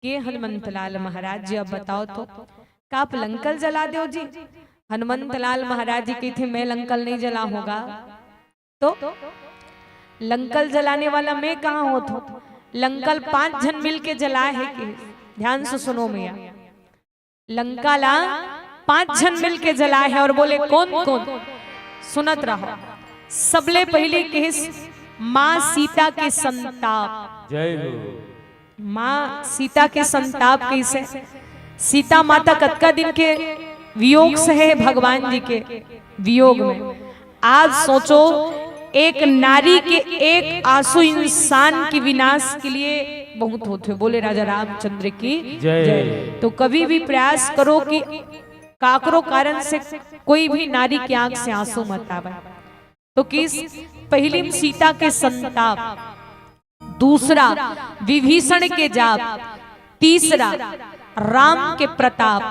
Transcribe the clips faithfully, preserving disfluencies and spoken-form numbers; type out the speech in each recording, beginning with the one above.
के हनुमंत लाल महाराज जी, अब बताओ तो, का आप लंका ल जला देव जी? हनुमंत लाल महाराज जी कहिथे, मैं लंका ल नहीं जला होगा। तो लंका ल जलाने वाला मैं कहाँ होत हो? लंका ल पांच झन मिल के जलाए हे के। ध्यान से सुनो मैया, लंका ला पांच झन मिल के जलाए हे। और बोले, कौन कौन? सुनत रहो। सबले पहली किहिस माँ सीता के संताप। जय हो। माँ सीता के संताप कइसे? सीता माता कतका दिन के वियोग सहे भगवान जी के वियोग में। आज सोचो, एक नारी के एक आंसू इंसान के विनाश के लिए बहुत होथे। बोले राजा रामचंद्र की जय। जय। तो कभी भी प्रयास करो कि काकरो कारण से कोई भी नारी के आंख से आंसू मत आवे। तो किहिस, पहली सीता के संताप, दूसरा विभीषण के जाप, तीसरा राम के प्रताप,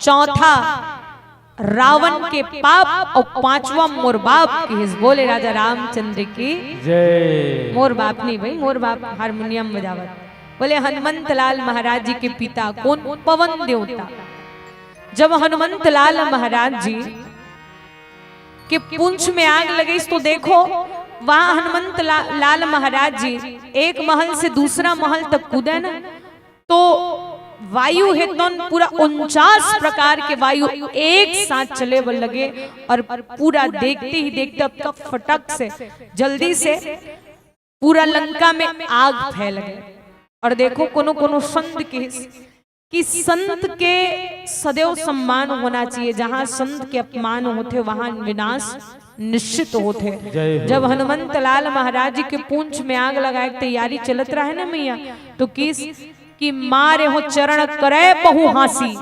चौथा रावण के पाप और पांचवा मोर बाप किहिस। बोले राजा रामचंद्र की जय। मोर बाप नहीं भाई, मोर बाप हारमोनियम बजावत। बोले हनुमंत लाल महाराज जी के पिता कौन? पवन देवता। जब हनुमंत लाल महाराज जी के पूंछ में आग लगिस तो देखो, वहां हनुमंत ला-, लाल महाराज जी एक महल से दूसरा महल तक कूदे ना, तो वायु हे तौन पूरा उनचास प्रकार के वायु एक साथ चले बर लगे और पूरा देखते ही देखते अब तक फटक से, जल्दी से पूरा लंका में आग फैल गए। और देखो, कोनो कोनो संत के कि संत के सदैव सम्मान होना चाहिए। जहाँ संत के अपमान होथे, वहाँ विनाश निश्चित होथे। जय हो। जब हनुमंत लाल महाराज जी के पूंछ में आग लगाए के तैयारी चलत रहे ना मैया, तो किहिस कि मारे हो चरण करे बहु हाँसी।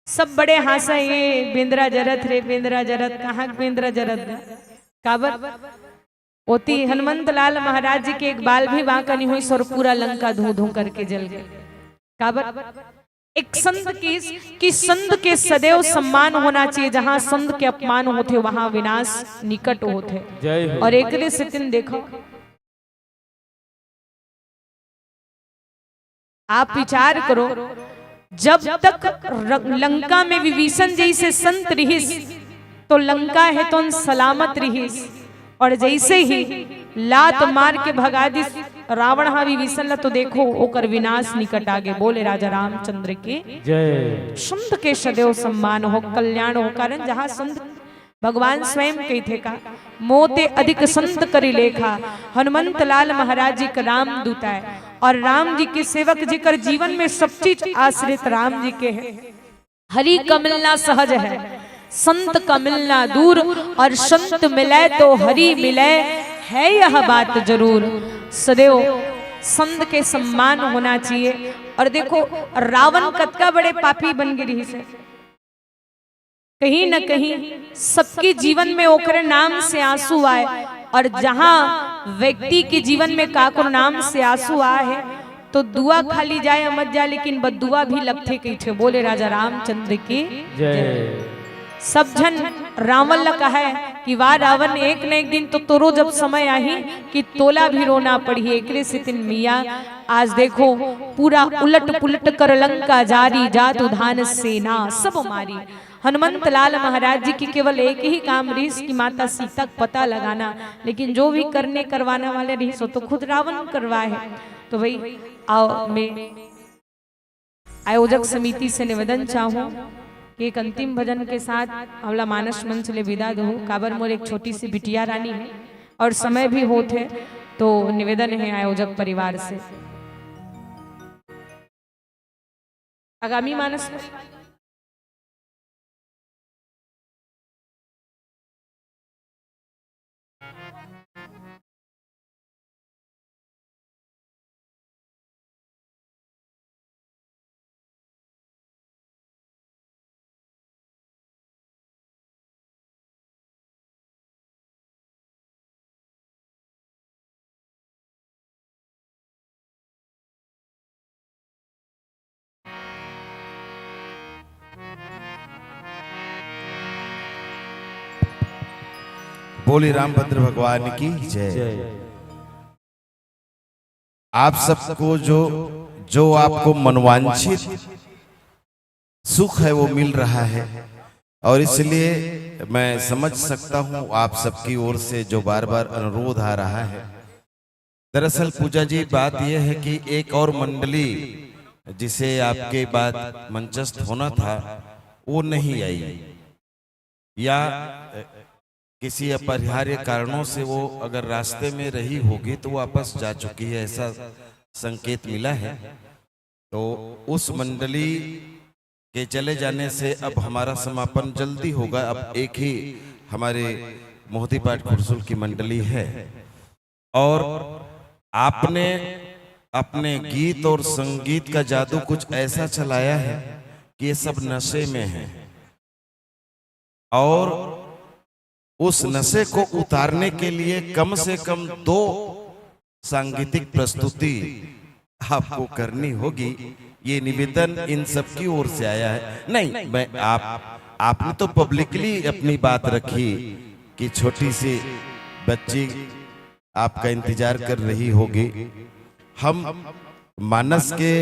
सब बड़े हाँसे, ये बेंदरा जरत रे, बेंदरा जरत, कहाँ के बेंदरा जरत? काबर? ओती हनुमंत लाल महाराज जी के एक बाल भी बांका नहीं होइस और पूरा लंका धू धू करके जल गए। काबर? एक संत किहिस कि संत के सदैव सम्मान होना चाहिए, जहां संत के अपमान होथे, वहां विनाश निकट होथे। जय हो। और एकरे सेती देखो, आप विचार करो, जब तक र-, लंका में विभीषण जैसे संत रिहिस, तो लंका हे तौन सलामत रिहिस, और जैसे ही लात मार के भगा दिस रावण हा विभीषण ला, तो देखो, ओकर विनाश निकट आगे। बोले राजा रामचंद्र की जय। संत के सदैव सम्मान हो, कल्याण हो, कारण जहाँ संत भगवान स्वयं कहिथे का, "मोते अधिक संत करि लेखा।" हनुमंत लाल महाराज जी के रामदूत आय, और राम जी के सेवक जेकर जीवन में सब चीज आश्रित राम जी के हे। हरि का मिलना सहज है, संत का मिलना दूर, और संत मिले तो हरि मिले, है यह बात जरूर। सदैव संत के सम्मान होना चाहिए। और देखो, रावण कतका बड़े पापी बन गे रिहिस हे। कहीं न कहीं सबके जीवन में ओकरे नाम से आंसू आए, और जहां व्यक्ति के जीवन में काकरो नाम से आंसू आए है, तो दुआ खाली जाए, मत जाए, लेकिन बददुआ भी लगथे कहिथे। बोले राजा रामचंद्र की जय। सब झन रावण ला कहे कि वाह रावण, एक न एक दिन तो तोरो जब समय आही कि तोला भी रोना पड़ही। एकरे सेती मैया आज देखो, पूरा उलट पुलट कर लंका जारी, जात उधान सेना सब मारी। हनुमंत लाल महाराज जी के केवल एक ही काम रिहिस कि माता सीता के पता लगाना, लेकिन जो भी करने करवाने वाले रिहिस, वो तो खुद रावण करवाए हे। तो भाई, आओ, मैं आयोजक समिति से निवेदन चाहूँ कि एक अंतिम भजन के साथ हमला मानस मंच ले विदा दहू, काबर मोर एक छोटी सी बिटिया रानी है और समय भी होत है, तो निवेदन है आयोजक परिवार से। आगामी मानस बोले रामभद्र भगवान की जय। जय। आप सबको जो जो आपको मनवांछित सुख है वो मिल रहा है, और इसलिए मैं समझ सकता हूँ आप सबकी ओर से जो बार बार अनुरोध आ रहा है। दरअसल पूजा जी, बात यह है कि एक और मंडली जिसे आपके बाद मंचस्थ होना था, वो नहीं आई, या किसी अपरिहार्य कारणों से वो अगर रास्ते में रही होगी तो वापस जा चुकी है, ऐसा संकेत मिला है। तो उस मंडली के चले जाने से अब हमारा समापन जल्दी होगा। अब एक ही हमारे मोहदीपाट खुरसुल की मंडली है, और आपने अपने गीत और संगीत का जादू कुछ ऐसा चलाया है कि ये सब नशे में है, और उस नशे को उतारने के लिए कम से कम दो सांगीतिक प्रस्तुति आपको करनी होगी। ये निवेदन इन सबकी ओर से आया है। नहीं, मैं आप आपने तो पब्लिकली अपनी बात रखी कि छोटी सी बच्ची आपका इंतजार कर रही होगी। हम मानस के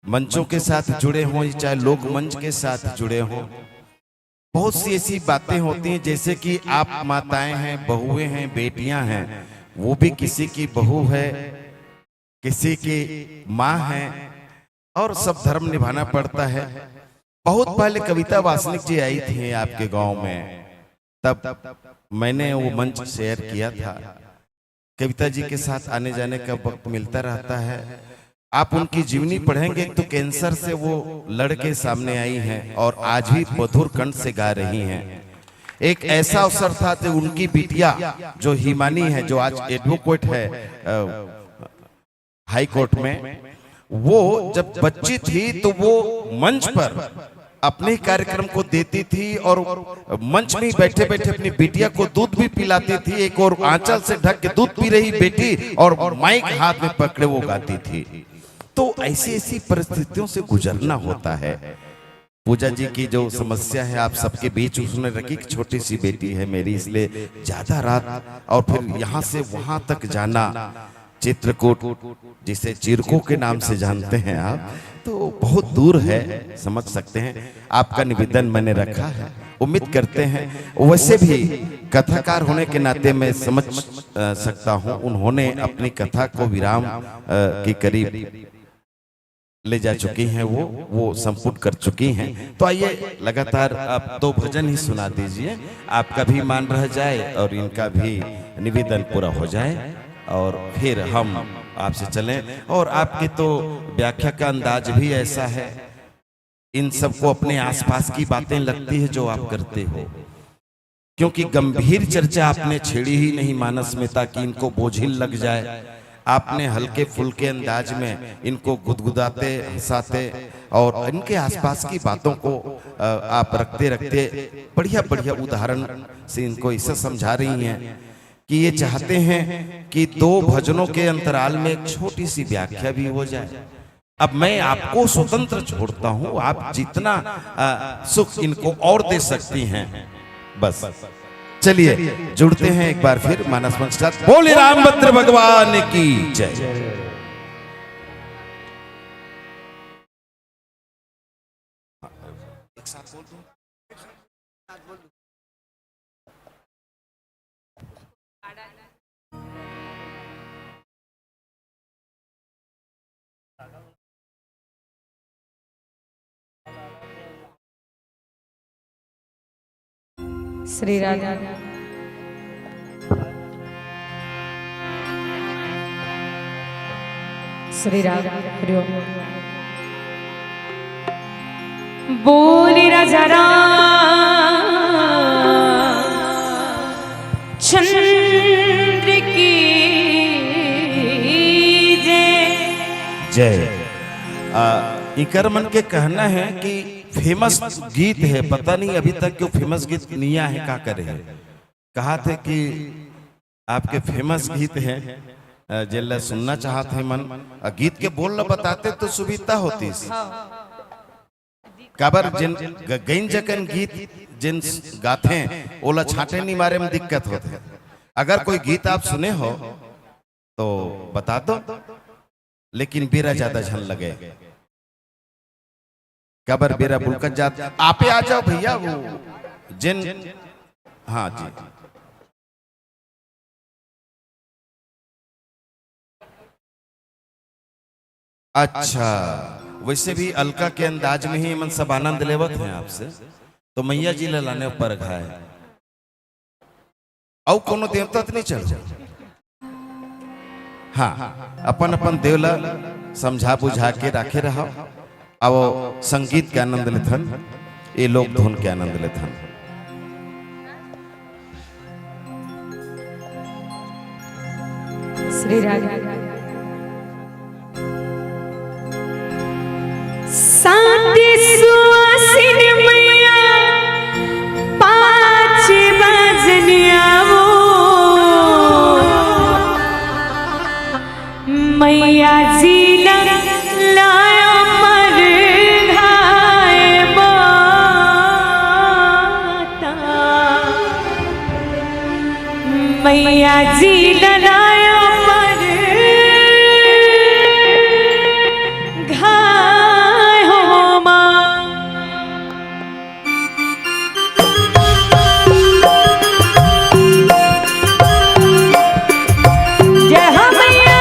मंचों के साथ जुड़े हों, चाहे लोकमंच के साथ जुड़े हों, बहुत सी ऐसी बातें होती हैं, जैसे कि आप माताएं हैं, बहुएं हैं, बेटियां हैं, वो भी किसी की बहू है, किसी की माँ है, और सब धर्म निभाना पड़ता है। बहुत पहले कविता वासनिक जी आई थी आपके गांव में, तब मैंने वो मंच शेयर किया था। कविता जी के साथ आने जाने का वक्त मिलता रहता है। आप उनकी जीवनी पढ़ेंगे तो कैंसर से वो लड़ के सामने आई हैं और आज भी मधुर कंठ से गा रही हैं। एक ऐसा अवसर था कि उनकी बिटिया जो हिमानी है, जो आज एडवोकेट है हाई कोर्ट में, वो जब बच्ची थी तो वो मंच पर अपने ही कार्यक्रम को देती थी और मंच में बैठे बैठे अपनी बिटिया को दूध भी पिलाती थी। एक और आंचल से ढक के दूध पी रही बेटी और माइक हाथ में पकड़े वो गाती थी। तो ऐसी ऐसी परिस्थितियों से गुजरना होता है। पूजा जी की जो समस्या है आप सबके बीच उसने रखी कि छोटी सी बेटी है मेरी, इसलिए ज्यादा रात और फिर यहाँ से वहां तक जाना, चित्रकूट, जिसे चिरको के नाम से जानते हैं आप, तो बहुत दूर है, समझ सकते हैं। आपका निवेदन मैंने रखा है, उम्मीद करते हैं। वैसे भी कथाकार होने के नाते मैं समझ सकता हूँ, उन्होंने अपनी कथा को विराम के करीब ले जा चुकी हैं, वो वो संपूर्ण कर चुकी हैं। तो आइए, लगातार आप दो भजन ही सुना दीजिए, आपका भी मान रह जाए और इनका भी निवेदन पूरा हो जाए, और फिर हम आपसे चलें। और आपके तो व्याख्या का अंदाज भी ऐसा है, इन सबको अपने आसपास की बातें लगती है जो आप करते हो, क्योंकि गंभीर चर्चा आपने छेड़ी ही नहीं मानस में, ताकि इनको बोझिल लग जाए। आपने हल्के फुल्के अंदाज में इनको गुदगुदाते, हंसाते और इनके आसपास की बातों को आप रखते रखते बढ़िया बढ़िया उदाहरण से इनको ऐसा समझा रही हैं कि ये चाहते हैं कि दो भजनों के अंतराल में एक छोटी सी व्याख्या भी हो जाए। अब मैं आपको स्वतंत्र छोड़ता हूं, आप जितना सुख इनको और दे सकती हैं। बस चलिए, जुड़ते हैं एक बार फिर मानस मंच के साथ। बोले रामभद्र भगवान की जय। श्री राधा। श्री राधा। बोल राजा राम चंद्र की जय। जय। इकर मन के कहना है कि फेमस गीत है, पता नहीं अभी तक क्यों फेमस गीत निया है, का करे है। कहा थे कि आपके फेमस गीत है, जेला सुनना चाहत है मन, गीत के बोल ल बताते तो सुविधा होती। काबर जिन गइन जकन गीत जिन गाथे, ओला छाटे निमारे में दिक्कत होते। अगर कोई गीत आप सुने हो तो बता दो। लेकिन बेरा ज्यादा झन लगे। काबर बेरा बुलकत जात, आपे आ जाओ भैया, वो जेन, हाँ जी। अच्छा, वैसे भी अलका के अंदाज में ही एमन सब आनंद लेवत हैं आपसे, तो मैया जी ला लाने ऊपर घाय। अउ कोनो देवता तो नहीं चढ़ो। हाँ, अपन अपन देव ला समझा बुझा के राखे रहो। अब संगीत के आनंद लेथन, ये लोक धुन के आनंद लेथन। श्री राग। सात सुवासिन मैया, पाँच बजनिया वो। मैया जी ला लायो पर घाय माता। मैया जी ला लायो पर घाय हो माँ। जय हो मैया।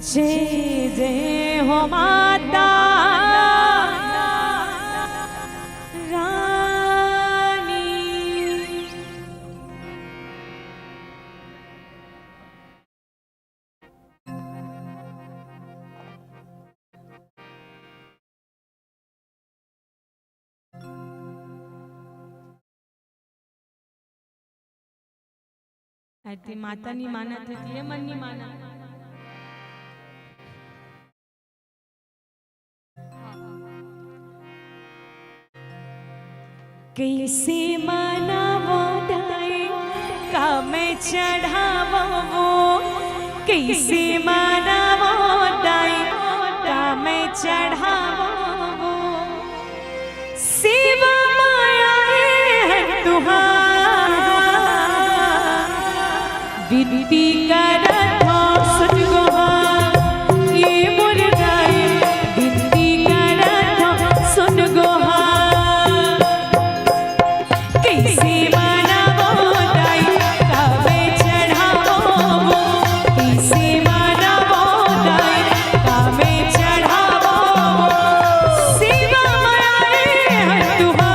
जय जय हो माता रानी। अरे ते माता नी मानत हे, ते मन नी मानत। कइसे मनावो दाई, का मैं चढ़ावो वो? कइसे मनावो दाई, का मैं चढ़ावो वो? सेवा माया है तुहार, विनती करत हौं सुन गोहार, ये मोर दाई, विनती करत हौं सुन गोहार। कइसे मनावो दाई, का मैं चढ़ावो वो? कइसे मनावो दाई, का मैं चढ़ावो वो? सेवा माया है तुहार,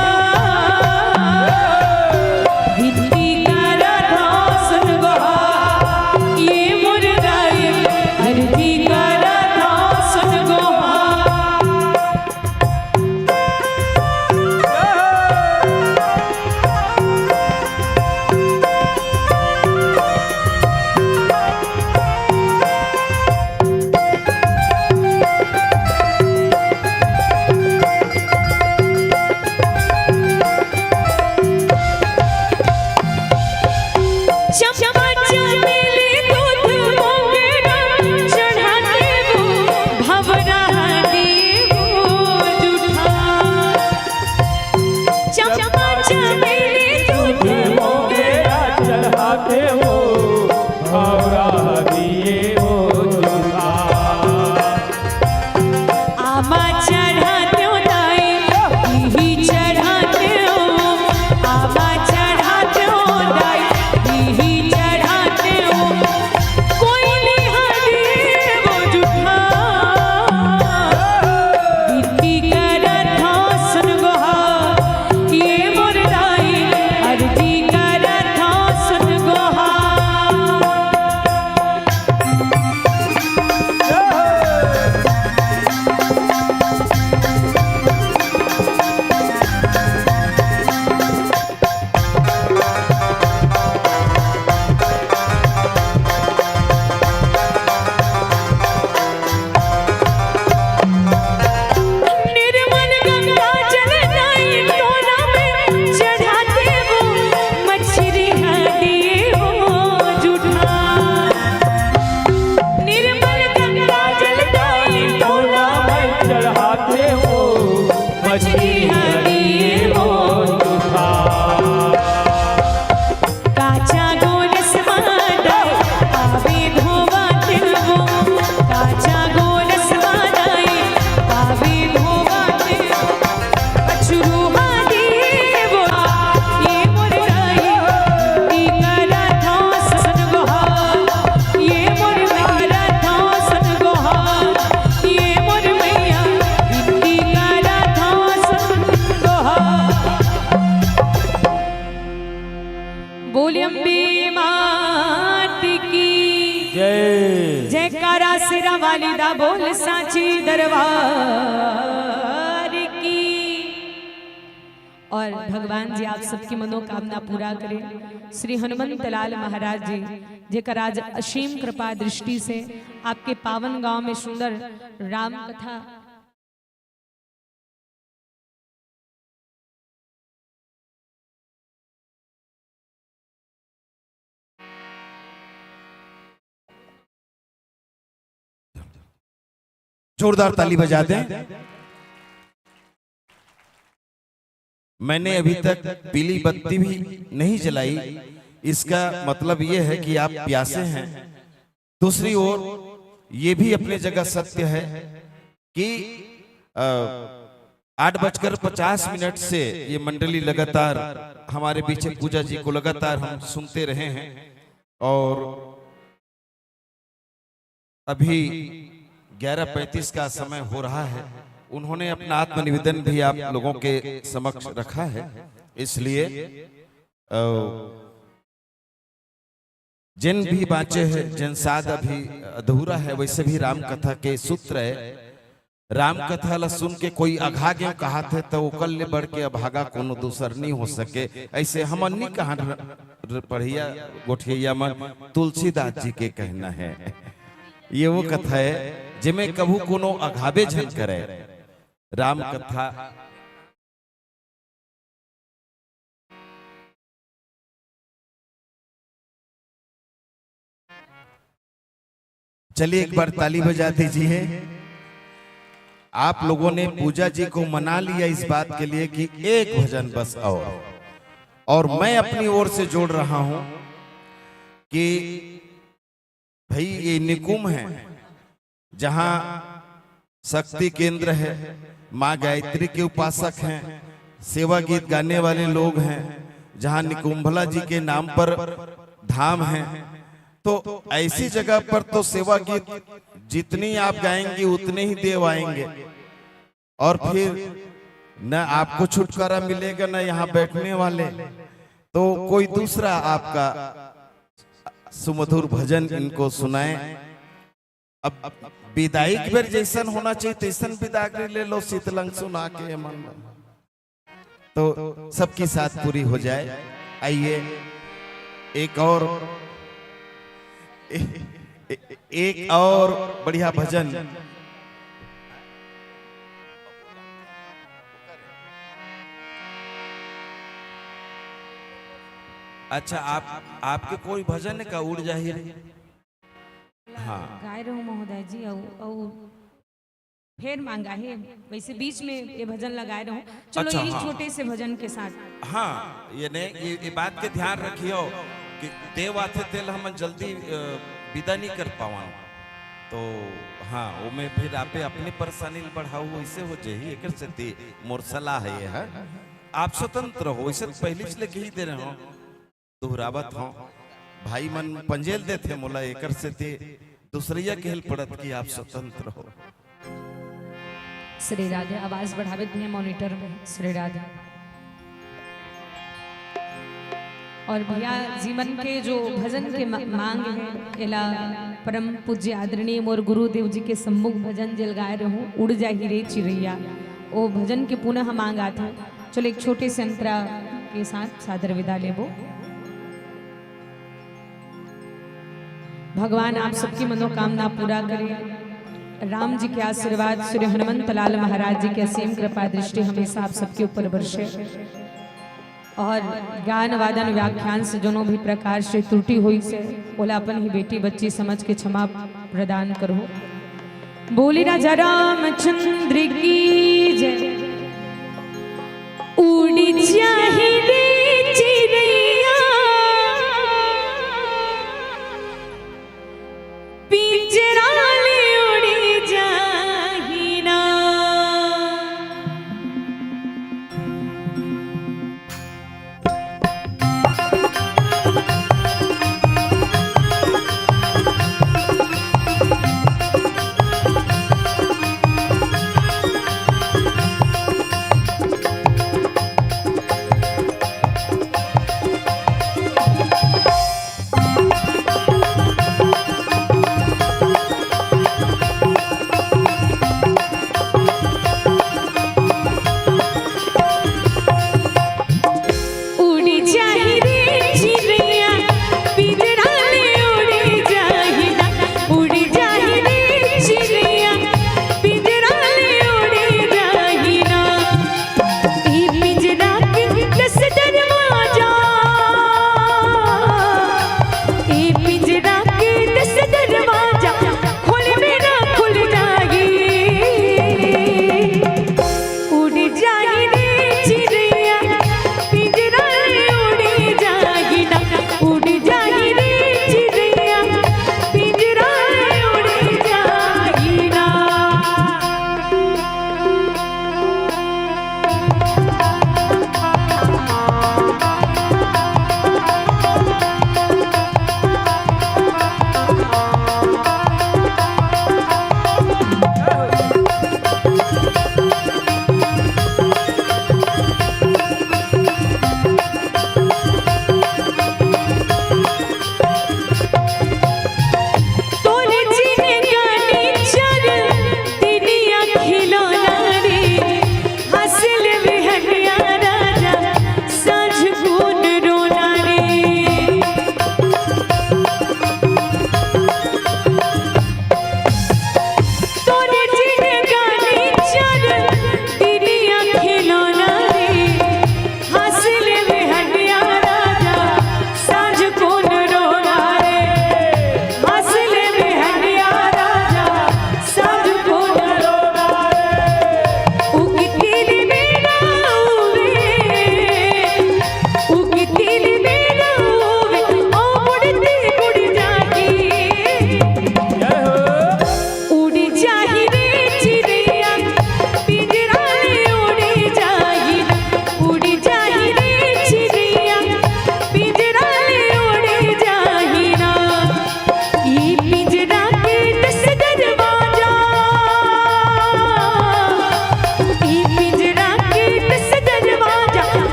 विनती करत हौं सुन गोहार, ये मोर दाई, अरजी करत हौं सुन गोहार। चंपा चमेली दूध मोंगरा चढ़ाते वो, भंवरा देवो जूठा। चंपा चमेली दूध मोंगरा चढ़ाते वो, भंवरा देवो जूठा। आमा चढ़ातेंव दाई, इही चढ़ातेंव। आमा चढ़ातेंव दाई, इही चढ़ातेंव। कोइली हा देवो जूठा। विनती करत हौं सुन गोहार, ये मोर दाई, अरजी करत हौं सुन गोहार। निर्मल गंगा जल नाई टोला में चढ़ाते वो, मछरी हा देवो जूठा। निर्मल गंगा जल नाई टोला में चढ़ाते वो, मछरी हा देवो जूठा। काचा गोरस मा दाई, पावे धोवा देवो। काचा गोरस मा दाई, पावे धोवा देवो। अछरू हा देवो, ये मोर दाई, विनती करत हौं सुन गोहार। ये मोर मैया, करत हौं सुन गोहार। ये मोर मैया, विनती करत हौं सुन गोहार। बोल अम्बे मात की जय। जयकारा शेरा वाली दा, बोल सांची दरबार की। और भगवान जी आप सबकी मनोकामना पूरा करें। श्री हनुमंत लाल महाराज जी, जेकर आज असीम कृपा दृष्टि से आपके पावन गांव में सुंदर राम कथा जोरदार ताली बजा दें। मैंने अभी तक पीली बत्ती भी नहीं जलाई, इसका मतलब ये है कि आप प्यासे हैं। दूसरी ओर, ये भी अपने जगह सत्य है कि, अ, आठ बजकर पचास मिनट से ये मंडली लगातार हमारे पीछे पूजा जी को लगातार हम सुनते रहे हैं और अभी ग्यारह पैंतीस का समय हो रहा है। उन्होंने अपना आत्मनिवेदन भी आप लोगों के समक्ष रखा है, इसलिए, अ, जिन भी बाँचे हे, जिन साध अभी अधूरा है, वैसे भी राम कथा के सूत्र है। राम कथा ला सुन के कोई अघा गे कहाथे, त ओकर ले बढ़ के अभागा कोनो दूसर नहीं हो सके। ऐसे हमन नहीं कहा र-, र-, पढ़िया गोठिया मन, तुलसीदास जी के कहना है। ये वो कथा है, जेमे कभू कोनो अघाबे झन करे। राम कथा। चलिए, एक बार ताली बजा दीजिए। आप लोगों ने पूजा जी को मना लिया इस बात के लिए कि एक भजन बस और, और मैं अपनी ओर से जोड़ रहा हूं कि भाई, ये निकुंभ है, जहाँ शक्ति केंद्र है, माँ गायत्री के उपासक हैं, सेवा गीत गाने वाले लोग हैं, जहाँ निकुंभला जी के नाम पर धाम है, तो ऐसी जगह पर तो सेवा गीत जितनी आप गाएंगे, उतने ही देव आएंगे। और फिर न आपको छुटकारा मिलेगा, न यहाँ बैठने वाले, तो कोई दूसरा आपका सुमधुर भजन इनको सुनाए। अब विदाई के बेर जैसन होना चाहिए, तैसन विदागरी ले लो, शीतलंग सुना के मन। तो सबकी साथ पूरी हो जाए। आइए, एक और, ए-, ए-, एक और बढ़िया भजन। अच्छा, आप, आपके कोई भजन है का, उड़ जाही रे? हाँ। गाए रहूं महोदय जी, अउ, अउ फेर मांगा हे, वैसे बीच में ये भजन लगाए रहूं। चलो, अच्छा, एक हाँ। छोटे से भजन के साथ। हाँ, ये नहीं, ये, ये बात के ध्यान रखियो कि देव आथे तेल हम जल्दी, अ, विदा नहीं कर पावन। तो हाँ, वो में फिर आपे अपनी परेशानी ल बढ़ाऊ, वैसे हो जाही, एकर सेती मोर सलाह है ये है। आप स्वतंत्र हो, वैसे तो पहले से लेके ही दे रहे हो। दोहरावत हौं, भाई मन पंजेल देथे मोला, एकर सेती दूसरैया कहल पड़त कि आप स्वतंत्र हो। श्री राधे, आवाज बढ़ावे दिए मॉनिटर में। श्री राधे। और भैया, जीवन के जो भजन के म-, मांग है, एला परम पूज्य आदरणीय मोर गुरुदेव जी के सम्मुख भजन जेल गाए रहूं, उड़ जाही रे चिरैया, ओ भजन के पुनः मांग आथे। चलो, एक छोटे से अंतरा के साथ सादर विदा लेबो। भगवान आप सबकी मनोकामना पूरा करे। राम जी के आशीर्वाद, श्री हनुमंत लाल महाराज जी के असीम कृपा दृष्टि हमेशा आप सबके ऊपर बरसे। और गान वादन व्याख्यान से जोनो भी प्रकार से त्रुटि होइस हे, ओला अपन ही बेटी बच्ची समझ के क्षमा प्रदान करो। बोले राजा रामचंद्र की जय। उड़ जाही रे चिरैया, पिंजरा ले उड़ जाही ना।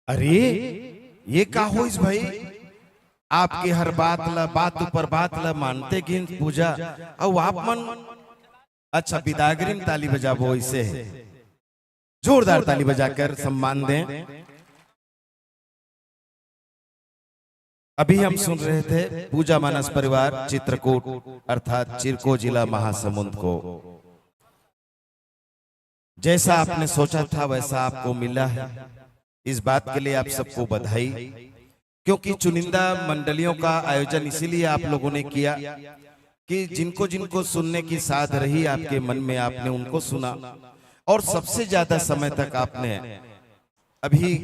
अरे, ये का होइस भाई? आपके हर बात ला, बात ऊपर बात ला मानते गिन पूजा, अउ आप मन, अच्छा, बिदागरी में ताली बजाबो, इसे है। जोरदार ताली बजाकर सम्मान दें। अभी हम सुन रहे थे पूजा मानस परिवार चित्रकूट अर्थात चिरको जिला महासमुंद को। जैसा आपने सोचा था वैसा आपको मिला है, इस बात के लिए आप सबको बधाई। क्योंकि चुनिंदा मंडलियों का आयोजन इसीलिए आप लोगों ने किया कि जिनको जिनको सुनने की साध रही आपके मन में, आपने उनको सुना, और सबसे ज्यादा समय तक आपने अभी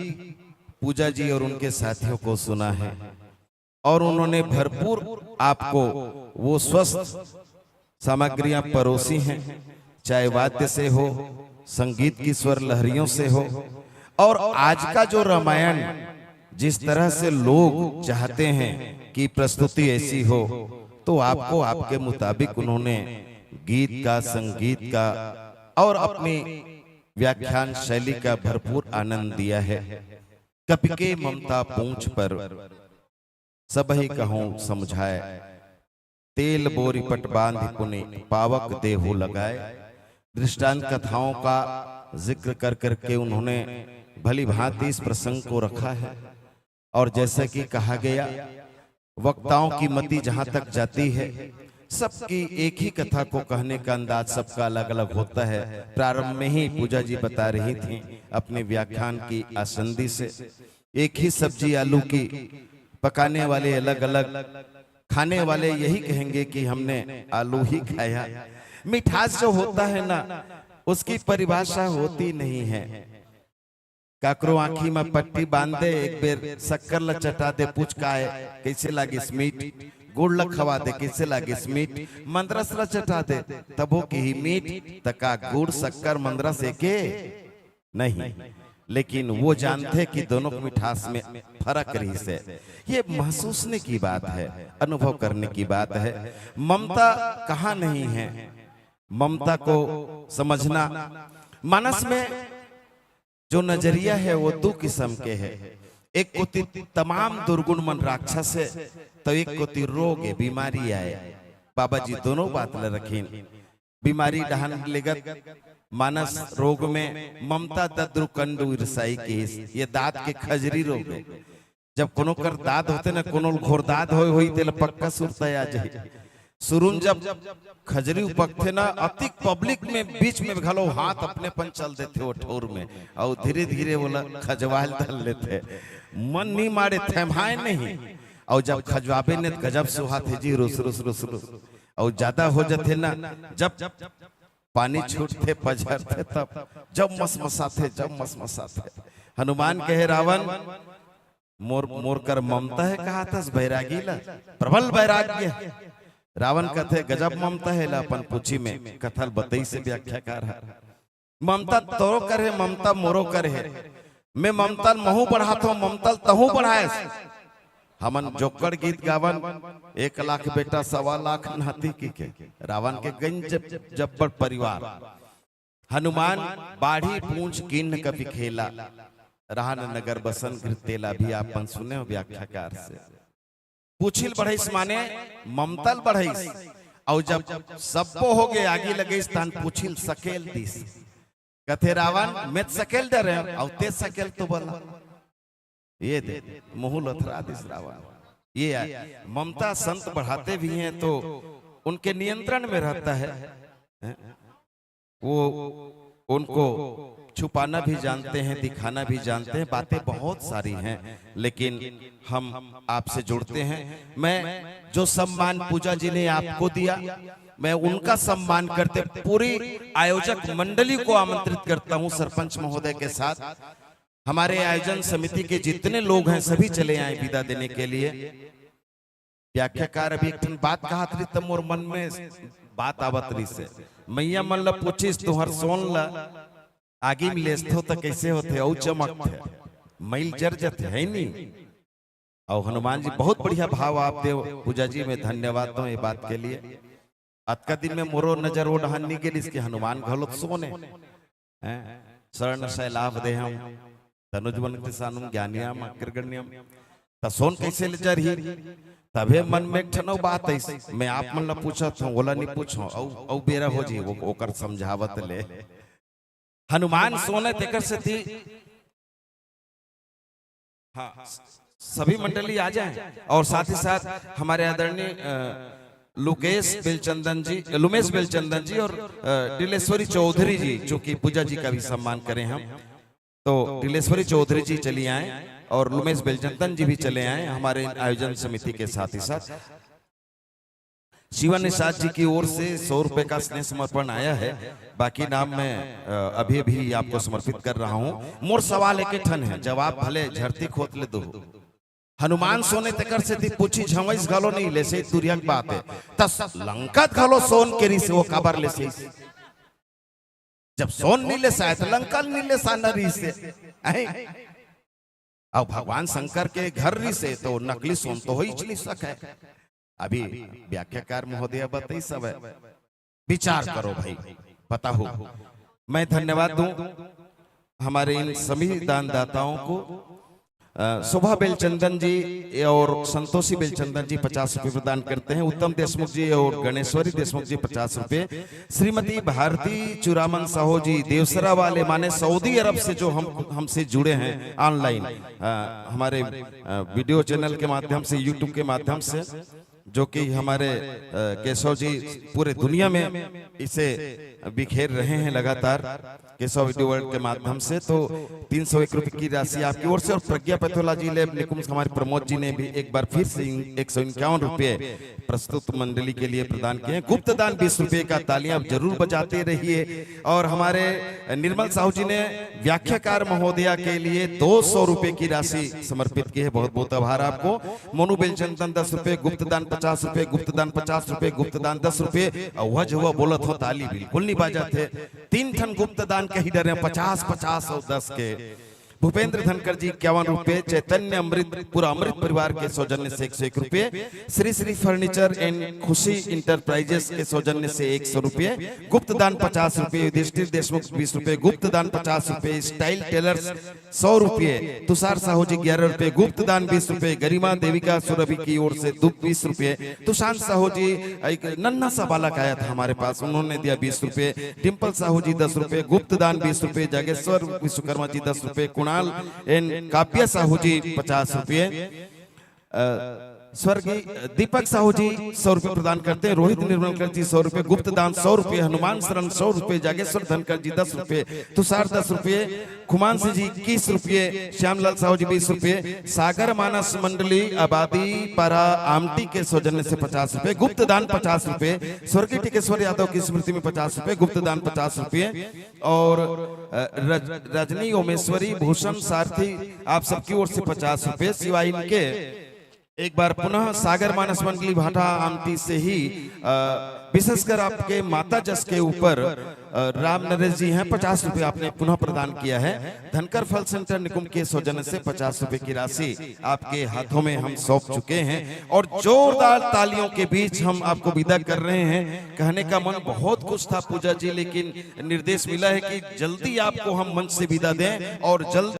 पूजा जी और उनके साथियों को सुना है, और उन्होंने भरपूर आपको वो स्वस्थ सामग्रियां परोसी हैं, चाहे वाद्य से हो, संगीत की स्वर लहरियों से हो, और आज का जो रामायण जिस तरह से लोग चाहते हैं कि प्रस्तुति ऐसी हो, तो आपको आपके मुताबिक उन्होंने गीत का, संगीत का और अपनी व्याख्यान शैली का भरपूर आनंद दिया है। कपि के ममता पूंछ पर, सबहि कहूं समझाए। तेल बोरी पट बांधि पुनि, पावक देहु लगाए। दृष्टांत कथाओं का जिक्र कर करके उन्होंने भली भांति इस प्रसंग को रखा है। और जैसा कि कहा गया, वक्ताओं की मति जहां तक जाती है, सबकी एक ही कथा को कहने का अंदाज सबका अलग अलग होता है। प्रारंभ में ही पूजा जी बता रही थी अपने व्याख्यान की आसंदी से, एक ही सब्जी आलू की पकाने वाले अलग अलग, खाने वाले यही कहेंगे कि हमने आलू ही खाया। मिठास जो होता है ना, उसकी परिभाषा होती नहीं है। काकरो आंखी में पट्टी बांध दे, एक बेर शक्कर ला चटा दे, पूछ का है, कैसे लागिस मीठ? गुड़ ला खवा दे, कैसे लागिस मीठ? मंदरस ला चटा दे, तभो किही मीठ। त का गुड़, शक्कर, मंदरस एके? नहीं। लेकिन वो जानते कि दोनों के मिठास में फर्क रहिस हे। ये महसूसने की बात है, अनुभव करने की बात है। ममता कहाँ नहीं है, ममता को समझना। मानस में जो नजरिया है वो दू किस्म के है। एक कोती तमाम दुर्गुण मन राक्षस है, तो एक कोती रोग है, बीमारी आए। बाबा जी दोनों बात ल रखिन। बीमारी डहन लेगत मानस रोग में ममता दद्रु कंडु ईर्षाई केहिस, ये दांत के खजरी रोग है। जब कोनो कर दाद होथे ना, कोनो ल घोरदाद होय होही, तेला पक्का सुरता आ जाही। सुरुन जब खजरी उपकथे ना, अतिक पब्लिक में, बीच में घलो हाथ अपने पन चल देथे ओ ठौर में, अउ धीरे-धीरे ओला खजवाय ल धर लेथे। मन नी माड़े, थेम्हाय नहीं। अउ जब खजवाबे ने, त गजब सुहाथे जी, रुस, रुस, रुस, रुस। अउ जादा हो जथे ना, जब पानी छूटथे, पझरथे, तब जब मसमसाथे, जब मसमसाथे। हनुमान कहे, "रावण, मोर, मोर कर ममता है," कहाथस बैरागी ला, "प्रबल वैराग्य।" रावण कथे, "गजब ममता है," ला अपन पूछी में कथा ल बतइस हे व्याख्याकार ह। "ममता तोरो कर है, ममता मोरो कर है। मैं ममता ल महूं बढ़ाथंव, ममता ल तहूं बढ़ाएस।" हमन जोक्कड़ गीत गावन, एक लाख बेटा सवा लाख नाती कहिके। रावण के गंज जब्बड़ परिवार। हनुमान बाढ़ी पूंछ कीन्ह कपि खेला, रहन नगर बसन गृह तेला, भी आप मन सुने हो व्याख्याकार से। पूंछी ल बढ़इस माने ममता ल बढ़इस, अउ जब सब्बो होगे आगी लगइस तहन पूंछी ल सकेल दिस। कथे, "रावण, मैं त सकेल डरेंव, अउ तें सकेल तो बला।" ये दे, मुंह लथरा दिस रावण। ये आय, ममता संत बढ़ाते भी हैं तो उनके नियंत्रण में रहता है। हैं? वो उनको छुपाना भी जानते हैं, दिखाना भी जानते हैं। बातें बहुत सारी हैं, लेकिन हम आपसे जुड़ते हैं। मैं जो सम्मान पूजा जी ने आपको दिया, मैं उनका सम्मान करते पूरी आयोजक मंडली को आमंत्रित करता हूं, सरपंच महोदय के साथ हमारे आयोजन समिति के जितने लोग हैं, सभी चले आए विदा देने के लिए। व्याख्याकार अभी एक ठन बात कहत रहिस, त मोर मन में बात आवत रहिस हे। मइया मन ल पूछिस, "तुंहर सोन ल आगी में लेसथो त कइसे होथे अउ चमकथे?" मइल जर जथे, है नी? अउ हनुमान जी, बहुत बढ़िया भाव आप देव, पूजा जी, मैं धन्यवाद दूं ये बात के लिए। अतका दिन में मोरो नजर ओ डहन नी गेलिस कि हनुमान घलो सोने। हैं? शरण शैलाभ देहम तनुज वनकृशानुम ज्ञानियाम अग्रगण्यम। त सोन कैसे ले जरही? तभे मन में एक ठन अउ बात आइस, मैं आप मन ला पूछत हूँ, ओला नी पूछो, अउ अउ बेरा हो जी, वो ओकर समझावत ले। हनुमान सोने तेकर सेती, हाँ, सभी मंडली आ जाएं और साथ ही साथ हमारे आदरणीय, अ, लुकेश बेलचंदन जी, लुमेश बेलचंदन जी और, अ, टिलेश्वरी चौधरी जी, जो कि पूजा जी का भी सम्मान करें हम, तो टिलेश्वरी चौधरी जी चली आए और लुमेश बेलचंदन जी भी चले आए हमारे आयोजन समिति के साथ ही साथ। शिवा निषाद जी की ओर से सौ रुपए का स्नेह समर्पण आया है, बाकी नाम मैं, अ, अभी अभी आपको समर्पित कर रहा हूँ। मोर सवाल एक ठन है, जवाब भले झरती खोत ले दो। हनुमान सोने तेकर सेती पूछी झवइस घलो नहीं ले से दुरिया के बात है। तस लंका घलो सोन के रिस वो काबर ले से? जब सोन नी ले साय त लंका नी ले साना रिस से। अहे? अउ भगवान शंकर के घर रिस से तो नकली सोन तो होइच नी सके। अभी व्याख्याकार महोदय बताइस हवय, विचार करो भाई, बताओ। मैं धन्यवाद दूं हमारे इन सभी दानदाताओं को। अ, शोभा बेलचंदन जी और संतोषी बेलचंदन जी पचास रुपये प्रदान करते हैं। उत्तम देशमुख जी और गणेश्वरी देशमुख जी पचास रुपये। श्रीमती भारती चुरामन साहू जी देवसरा वाले, माने सऊदी अरब से, जो हम, हमसे जुड़े हैं ऑनलाइन, अ, हमारे, अ, वीडियो चैनल के माध्यम से, यूट्यूब के माध्यम से, जो कि हमारे, अ, केशव जी पूरे दुनिया में इसे बिखेर रहे हैं लगातार केशव वीडियो वर्ल्ड के माध्यम से। तो तीन सौ एक रुपये की राशि आपकी ओर से, और प्रज्ञा पैथोलॉजी लैब निकुंज हमारे प्रमोद जी ने भी एक बार फिर से एक सौ इक्यावन रुपये प्रस्तुत मंडली के लिए प्रदान किए हैं। गुप्त दान बीस रुपये का, तालियां जरूर बजाते रहिए। और हमारे निर्मल साहू जी ने व्याख्याकार महोदया के लिए दो सौ रुपये की राशि समर्पित की है। बहुत बहुत आभार आपको। मोनू बेलचंदन दस रुपये, गुप्त दान पचास रुपये, गुप्त दान पचास रुपये, गुप्त दान दस रुपये। अउ वह जो वह बोलत हो, ताली बिल्कुल नहीं बाजत है। तीन ठन गुप्त दान कही डरे, पचास, पचास और दस के। भूपेंद्र धनकर जी इक्यावन रुपये, चैतन्य अमृत, पूरा अमृत परिवार के सौजन्य से एक सौ एक रुपये, श्री श्री फर्नीचर एंड खुशी इंटरप्राइजेस के सौजन्य से एक सौ रुपये, गुप्त दान पचास रुपये, युधिष्ठिर देशमुख बीस रुपये, गुप्त दान पचास रुपये, स्टाइल टेलर्स सौ रुपये, तुषार साहू जी ग्यारह रुपये, गुप्त दान बीस रुपये, गरिमा देविका सुरभि की ओर से दु-, बीस रुपये, तुषांत साहू जी, एक नन्हा सा बालक आया था हमारे पास, उन्होंने दिया बीस रुपये, डिम्पल साहू जी दस रुपये, गुप्त दान बीस रुपये, जागेश्वर विश्वकर्मा जी दस रुपये, कुणाल एंड काव्या साहू जी पचास रुपये, अ, स्वर्गीय दीपक साहू जी सौ रुपये प्रदान करते हैं, रोहित निर्मलकर जी सौ रुपये, गुप्त दान सौ रुपये, हनुमान शरण सौ रुपये, जागेश्वर धनकर जी दस रुपये, तुषार दस रुपये, खुमांसी जी इक्कीस रुपये, श्यामलाल साहू जी बीस रुपये, सागर मानस मंडली आबादी पारा आमटी के सौजन्य से पचास रुपये, गुप्त दान पचास रुपये, स्वर्गीय टिकेश्वर यादव की स्मृति में पचास रुपये, गुप्त दान पचास रुपये, और, अ, रज-, रजनी ओमेश्वरी भूषण सारथी आप सबकी ओर से पचास रुपये। सिवाय इनके एक बार पुनः सागर मानस मंडली भाटा आमटी से ही, अ, विशेषकर आपके माता जस के ऊपर, अ, राम नरेश जी हैं, पचास रुपये आपने पुनः प्रदान किया है। धनकर फल सेंटर निकुंज के सौजन्य से पचास रुपये की राशि आपके हाथों में हम सौंप चुके हैं और जोरदार तालियों के बीच हम आपको विदा कर रहे हैं। कहने का मन बहुत कुछ था पूजा जी, लेकिन निर्देश मिला है कि जल्दी आपको हम मंच से विदा दें और जल्दी